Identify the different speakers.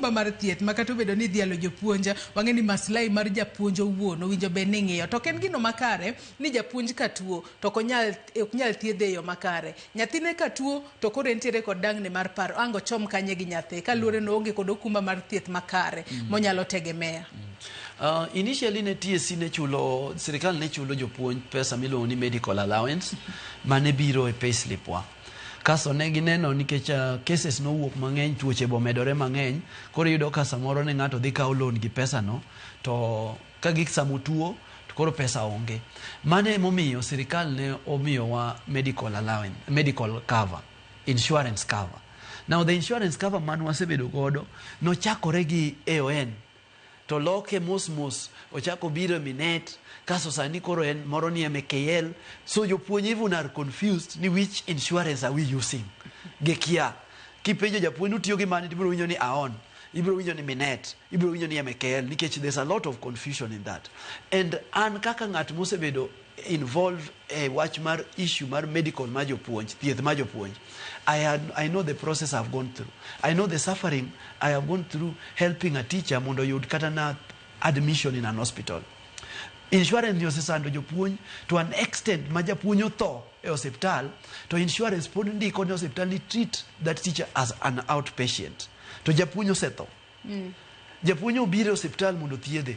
Speaker 1: Okumba mar thieth ma kata obedo ni idhialo jopuonj, wang'e ni maslahi mar japuonj owuon owinjo bed ni ing'iyo. To ok en gino makare ni japuonj ka tuo to ok nyal thiedhe e yo makare. Nyathine ka tuo to koro entiere kod dangni mar paro ang' ochom kanye gi nyathi kaluwore ni oonge kod okumba mar thieth makare monyalo tegemea.
Speaker 2: Initially ne TSC ne chulo, sirikal ne chulo jopuonj pesa miluongo ni medical allowance mane biro e payslip wa. Kasto ne gineno nikech cases nowuok mang'eny, tuoche bomedore mang'eny, koro iyudo ka samoro ne ng'ato dhi kawo loan gi pesa no, to ka gik samo tuo to koro pesa onge. Mano emomiyo sirikal ne omiyowa medical allowance, medical cover, insurance cover. Now the insurance cover man wasebedo godo nochakore gi AON to loke mos mos ochako biro e Minet, kaso sani koro en moro ni MKL. So jopuonj even are confused ni which insurance are we using. Gikia. Kipenjo japuonj utiyo gi mane, tibiro winjo ni AON, ibiro winjo ni Minet, ibiro winjo ni MKL, nikech there's a lot of confusion in that. And an kaka ng'at mosebedo involved e wach mar issue mar medical mar jopuonj, thieth mar jopuonj, I know the process I've gone through. I know the suffering I have gone through helping a teacher mondo oyud kata na admission in an hospital. Insurance ni osesando jopuonj to an extent ma japuonj otho e osiptal to insurance pod ndiko ne osiptal ni treat that teacher as an outpatient, to japuonj osetho. Japuonj obiro e osiptal mondo thiedhe.